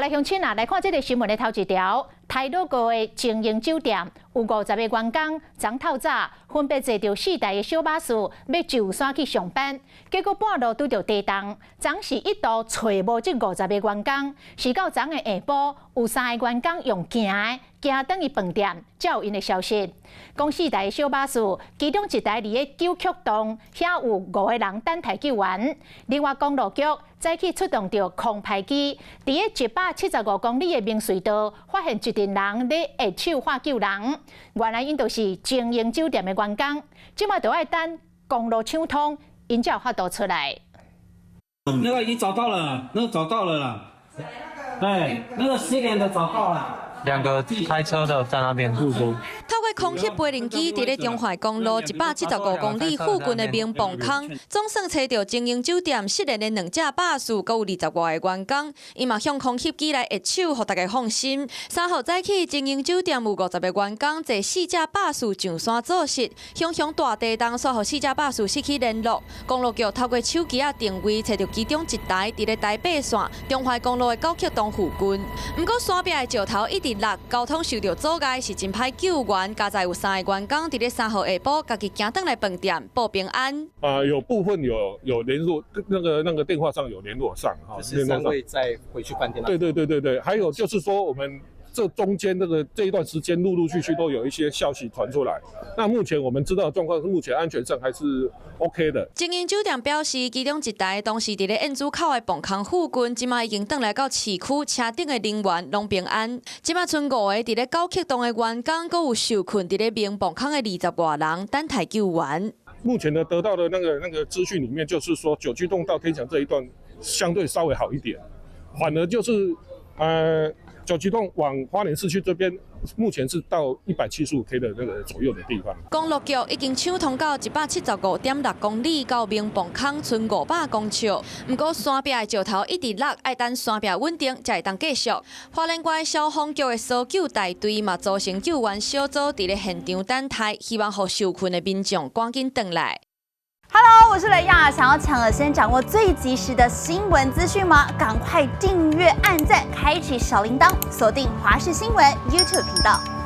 來鄉親啊，來看這个新聞的頭一條，太魯閣的晶英酒店有50個員工，昨透早分別坐著四台的小巴士，欲上山去上班，結果半路拄著地動，昨是一度揣無這五十个員工，是到昨的下晡，有三个員工用行的行轉去飯店，才有𪜶的消息。講四台的小巴士，其中一台佇咧九曲洞，遐有五個人等待救援。另外，公路局早起出動著空拍機，佇咧175公里的明隧道，發現一陣人咧下手喊救人。原來𪜶就是晶英酒店的員工，這馬就愛等公路暢通，𪜶才有法度出來。那個已經找到了，那個找到了啦。對，那個失聯的找到了。兩個開車的在那邊。透過空翕飛行機，佇咧中華公路175公里附近的明磅空，總算揣著晶英酒店失聯的兩架巴士，閣有20外个員工。伊嘛向空翕機來揮手，予大家放心。3號早起，晶英酒店有50個員工坐四架巴士上山做事，熊熊大地動，煞予四架巴士失去聯絡。公路局透過手機仔定位，揣著其中一台佇咧台八線中華公路的九曲洞附近。毋過山壁的石頭一直落，交通受著阻礙，是真歹救援。佳哉有三个員工佇咧3號下晡，家己行轉來飯店報平安。啊，有部分有聯絡，那個電話上有聯絡上哈。就是三位再回去飯店。對對對對對，還有就是說，我們這中間這一段時間，陸陸續續都有一些消息傳出來。那目前我們知道的狀況是，目前安全上還是 OK 的。晶英酒店表示，其中一台當時佇咧燕子口的磅空附近，這馬已經轉來到市區，車頂的人員攏平安。這馬賰五个佇咧九曲洞的員工，閣有受困佇咧明磅空的20外人，等待救援。目前呢，得到的那個資訊裡面，就是說九曲洞到天祥這一段相對稍微好一點，反而就是九曲洞往花蓮市區這邊，目前是到175 K 的那個左右的地方。公路局已經暢通到175.6公里到明磅空賰500公尺。毋過山壁的石頭一直落，愛等山壁穩定才會當繼續。花蓮縣消防局的搜救大隊嘛組成救援小組，佇咧現場等待，希望予受困的民眾趕緊轉來。 Hello，我是雷亞，想要搶先掌握最及時的新聞資訊嗎？趕快訂閱、按讚、開啟小鈴鐺，鎖定華視新聞 YouTube 頻道。